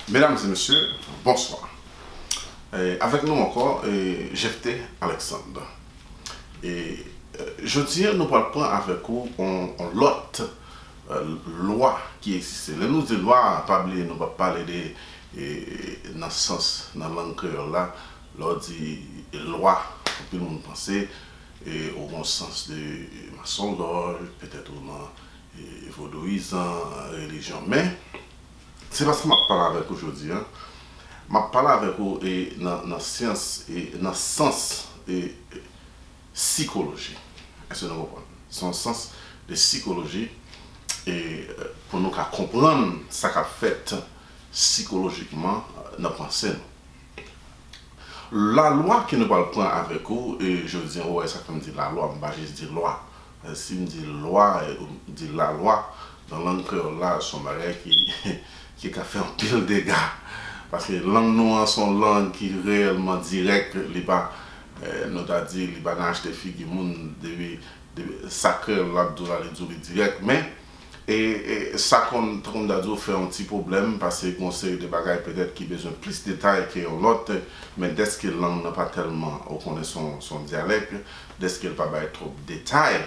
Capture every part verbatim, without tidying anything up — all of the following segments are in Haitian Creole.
Medam e mesye, bonswa. E, avèk nou ankò, e, Jephté Alexandre. E, e, jodi a, nou pral pran avèk ou on, on lòt, e, lwa ki egziste. Lè nou di lwa, pa bliye nou p ap pale de, e, nan sans, nan lang kreyòl la, lè w di lwa, anpil moun panse, e, ou gon sans de masonlòj, petèt ou nan, e, vodouyizan, relijyon. Men, se pa sa m ap pale avèk ou jodi a. M ap pale avèk ou, e, nan, nan syans, e, nan sans, e, e, sikoloji. Èske nou konprann? Se yon sans de sikoloji, e, e, pou nou ka konprann sa k ap fèt sikolojikman, e, nan panse nou. Lalwa ke nou pral pran avèk ou, e, jodi a, ou wè sa k fè m di lalwa, m pa jis di lwa. E, si m di lwa, e, ou di lalwa, nan lang kreyòl la, se yon bagay ki, ki ka fè anpil dega. Paske lang nou an se yon lang ki reyèlman dirèk, li pa, e, nou ta di, li pa nan achte figi moun, depi, depi sa kreyòl la ap di w la, li di w li dirèk. Men, e, e, sa konn, tankou m ta di w, fè yon ti pwoblèm, paske gon seri de bagay petèt ki bezwen plis detay ke yon lòt, men dèske lang nan pa tèlman, ou konnen se yon, se yon dyalèk, dèske l pa bay twòp detay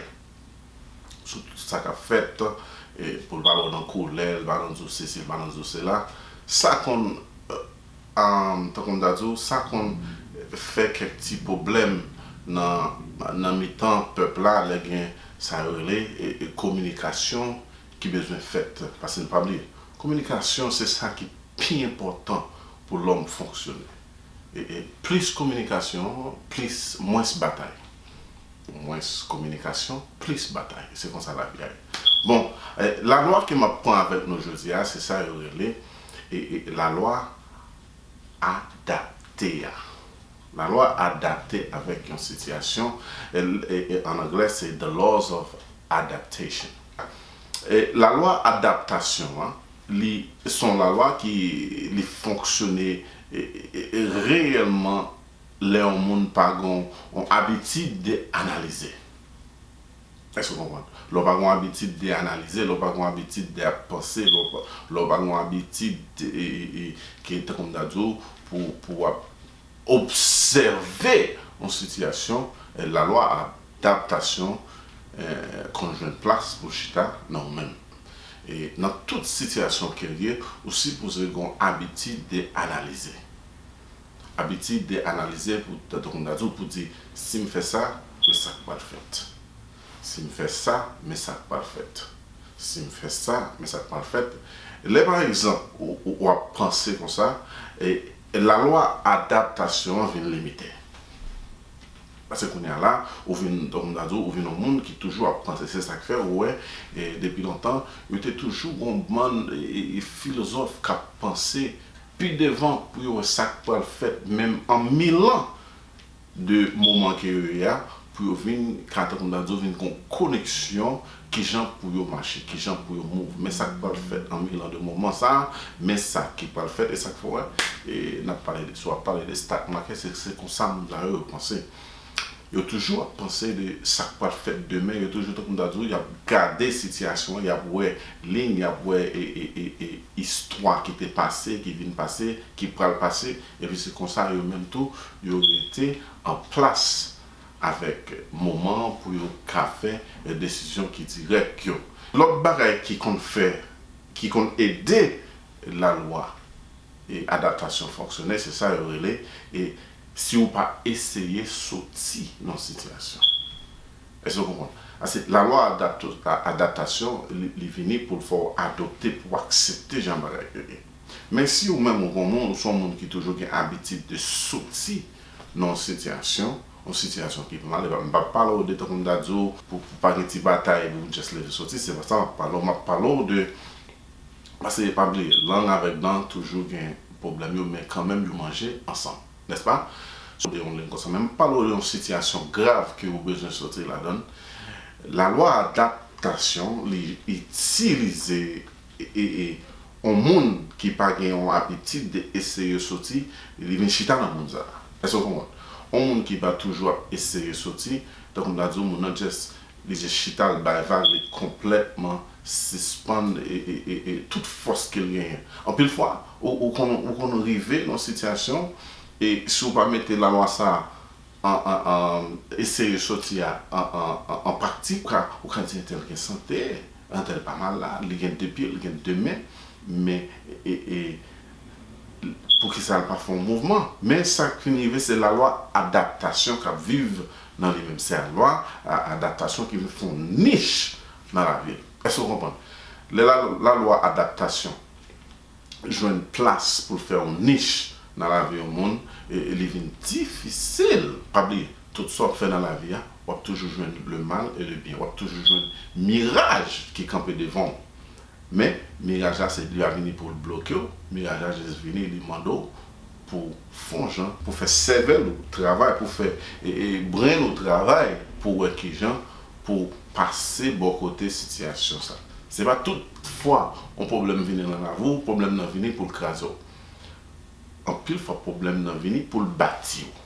sou tout sa k ap fèt, e, pou l pa ba w nan koulè, l pa nan di w sesi, l pa nan di w sela. Sa konn, e, um, tankou m ta di w, sa konn fè kèk ti pwoblèm nan, nan mitan pèp la, lè gen sa yo rele, e, e, kominikasyon ki bezwen fèt. Paske n pa bliye, kominikasyon se sa ki pi enpòtan pou lòm fonksyone. E, e plis kominikasyon, plis, mwens batay. Mwens kominikasyon, plis batay. Se konsa lavi a ye. Bon, e, lalwa ke m ap pran avèk nou jodi a, se sa yo rele, e, e, lalwa adapte a. Lalwa adapte avèk yon sitiyasyon, e, e, e, an anglè, se the laws of adaptation. E, lalwa adaptasyon an, li, se yon lalwa ki, li fonksyone, e, e, e, reyèlman lè yon moun pa gon yon abitid de analize. Èske w konprann? Lè w pa gon abitid de analize, lè w pa gon abitid de ap panse, lè w pa, lè w pa gon abitid, e, e, e, ke, tankou m ta di w, pou, pou w ap obsève yon sitiyasyon, e, lalwa adaptasyon, e, konn jwenn plas pou chita nan ou menm. E nan tout sitiyasyon ke l ye, ou sipoze gon abitid de analize. Abitid de analize pou, tankou m ta di w, pou di, si m fè sa, men sa k pral fèt. Si m fè sa, men sa k pral fèt. Si m fè sa, men sa k pral fèt. Lè, pa egzanp, ou, ou, w ap panse konsa, e, e lalwa adaptasyon an vin limite. Paske kounye a la, ou vin, tankou m ta di w, ou vin yon moun ki toujou ap panse. Se sa k fè, ou wè, e, depi lontan, yo te toujou gon bann, e, e, e filozòf k ap panse pi devan pou yo wè sa k pral fèt, menm an mil an de moman ke yo ye a, pou yo vin, ka tankou m ta di w, vin gon koneksyon kijan pou yo mache, kijan pou yo move. Men sa k pral fèt an mil an de moman sa a, men sa ki pral fèt, e sa k fè w wè, e n ap pale de, si w ap pale de stock market, se, se konsa moun sa yo, yo panse. Yo toujou ap panse de sa k pral fèt demen, yo toujou, tankou m ta di w, y ap gade sitiyasyon an, y ap wè liy, y ap wè, e, e, e, e, istwa ki te pase, ki vin pase, ki pral pase, epi se konsa yo menm tou, yo rete an plas avèk moman an pou yo ka fè, e, desizyon ki dirèk yo. Lòt bagay ki konn fè, ki konn ede lalwa, e, adaptasyon fonksyone, se sa yo rele, e, si w pa eseye soti nan sitiyasyon. Èske w konprann? Paske lalwa adapto-, a-, adaptasyon, li, li vini pou l fè w adopte, pou w aksepte jan bagay yo ye. Men si ou menm ou gon moun, ou se yon moun ki toujou gen abitid de soti nan yon sitiyasyon, yon sitiyasyon ki pi mal, m p ap pale w de, tankou m ta di w, pou, pou pa gen ti batay, pou w just leve soti, se pa sa m ap pale w, m ap pale w de, paske pa bliye, lang avèk dan toujou gen pwoblèm yo, men kanmenm yo manje ansanm. Nèspa? Sou de yon liy konsa, men m pale w de yon sitiyasyon grav ke ou bezwen soti ladan l. Lalwa adaptasyon, li itilize, e, e, e, yon moun ki pa gen yon abitid de eseye soti, li vin chita nan moun sa a. Èske w konprann? Yon moun ki pa toujou ap eseye soti, tankou m ta di w, moun nan just, li just chita, l bay vag, li konplètman sispann e, e, e, e tout fòs ke l genyen. Anpil fwa, ou, ou konn, ou konn rive nan yon sitiyasyon, e si w pa mete lalwa sa a an, an, an, eseye soti a an, an, an, an pratik, ou ka, ou ka di entèl gen sante, entèl pa malad, li gen de pye, li gen de men, men e, e, poukisa l pa fè yon mouvman? Men sa k fin rive, se lalwa adaptasyon k ap viv nan li menm. Se lalwa a, adaptasyon ki vin fè yon nich nan lavi l. Èske w konprann? Lè la, lalwa adaptasyon jwenn plas pou l fè yon nich nan lavi yon moun, e, e li vin difisil. Pa bliye, tout sa w ap fè nan lavi a, w ap toujou jwenn le mal et le bien. W ap toujou jwenn miraj ki kanpe devan w. Men, miraj la, se li pa vini pou l bloke w. Miraj la jis vini, li mande w pou fè yon jan, pou fè sèvèl ou travay, pou fè, e, e, brenn ou travay, pou wè kijan pou pase bò kote sitiyasyon sa. Se pa tout fwa yon pwoblèm vini nan lavi w, pwoblèm nan vini pou l kraze w. Anpil fwa, pwoblèm nan vini pou l bati w.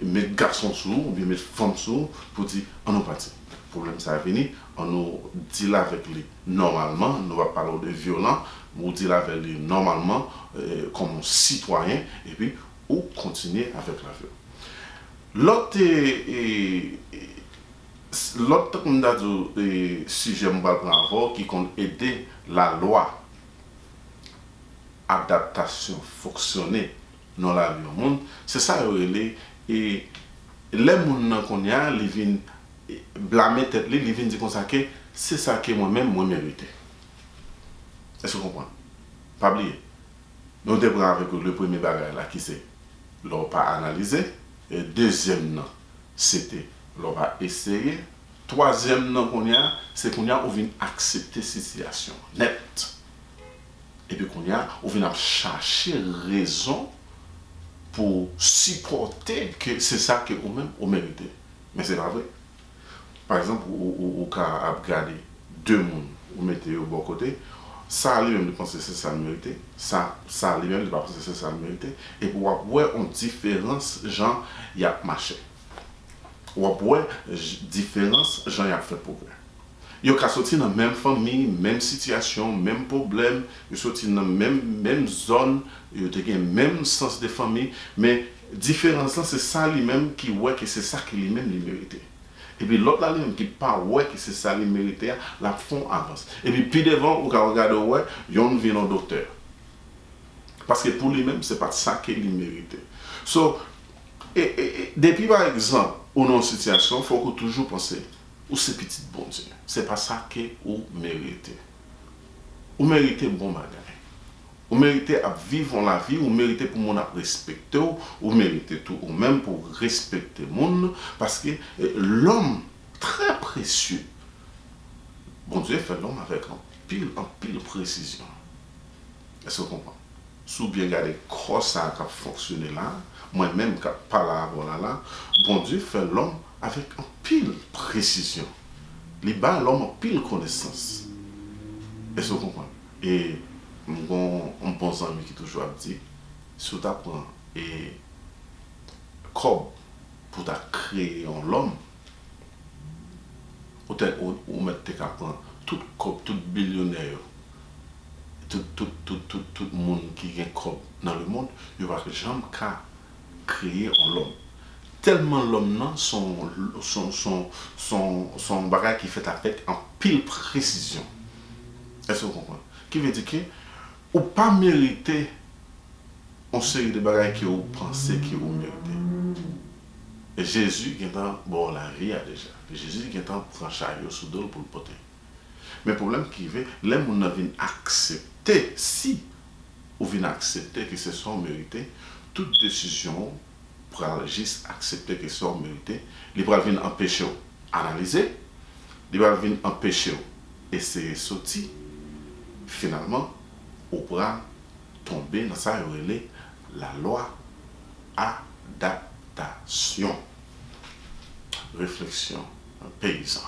Met gason sou ou, oubyen met fanm sou ou, pou di, "An nou pati." Pwoblèm sa a vini, an nou deal avèk li nòmalman, nou pa pale w de vyolan, ou deal avèk li nòmalman, eh, kòm yon sitwayen, epi ou kontinye avèk lavi w. Lòt, eh, eh, lòt, tankou m ta di w, eh, sijè m pral pran avè w ki konn ede lalwa adaptasyon fonksyone nan lavi yon moun, se sa yo rele, e lè moun nan kounye a, li vin, e, blame tèt li, li vin di konsa ke se sa ke mwen menm, mwen merite. Èske w konprann? Pa bliye, nou te pran avèk ou le premye bagay la ki se lè w pa analize, e dezyèm nan, se te lè w pa eseye, twazyèm nan kounye a, se kounye a ou vin aksepte sitiyasyon nèt. Epi kounye a, ou vin ap chache rezon pou sipòte ke se sa ke ou menm ou merite. Men se pa vre. Pa egzanp, ou, ou, ou ka ap gade de moun, ou mete yo bò kote, sa a li menm li panse se sa l merite, sa, sa a li menm li pa panse se sa l merite, epi w ap wè yon diferans jan y ap mache. W ap wè j-, diferans jan y ap fè pwogrè. Yo ka soti nan menm fanmi, menm sitiyasyon, menm pwoblèm, yo soti nan menm, menm zòn, yo te gen menm sans de fanmi, men diferans lan se sa li menm ki wè ke se sa ke li menm li merite. Epi lòt la li menm ki pa wè ke se sa li merite a, l ap fè yon avans. Epi pi devan, ou ka regade w wè, yonn vin yon doktè. Paske pou li menm, se pa t sa ke li merite. So, e, e, e, depi pa egzanp, ou nan yon sitiyasyon, fòk ou toujou panse, ou se pitit Bondye. Se pa sa ke ou merite. Ou merite bon bagay. Ou merite ap viv yon lavi, ou merite pou moun ap respekte w, ou merite tou ou menm pou w respekte moun, paske, eh, lòm trè presye. Bondye fè lòm avèk anpil, anpil presizyon. Èske w konprann? Si w byen gade kò sa a k ap fonksyone la, mwen menm k ap pale avè w la la, Bondye fè lòm avèk anpil presizyon. Li ba lòm anpil konesans. Èske w konprann? E m gon yon bon zanmi ki toujou ap di, si w ta pran, e, kòb pou w ta kreye yon lòm, ou te, ou, ou mèt te ka pran tout kòb, tout bilyonè yo, tout, tout, tout, tout, tout moun ki gen kòb nan lemonn, yo pa t janm ka kreye yon lòm. Tèlman lòm nan se yon, se yon, se yon, se yon, se yon bagay ki fèt avèk anpil presizyon. Èske w konprann? Ki vle di ke ou pa merite yon seri de bagay ke ou panse ke ou merite. E Jezi gentan ba w lavi a deja. Jezi gentan pran chay yo sou do l pou l pote. Men pwoblèm ki rive, lè moun nan vin aksepte, si ou vin aksepte ke se sa w merite, tout desizyon w pral jis aksepte ke sa w merite, li pral vin anpeche w analize, li pral vin anpeche w eseye soti, finalman, ou pral tonbe nan sa yo rele lalwa adaptasyon. Refleksyon peyizan.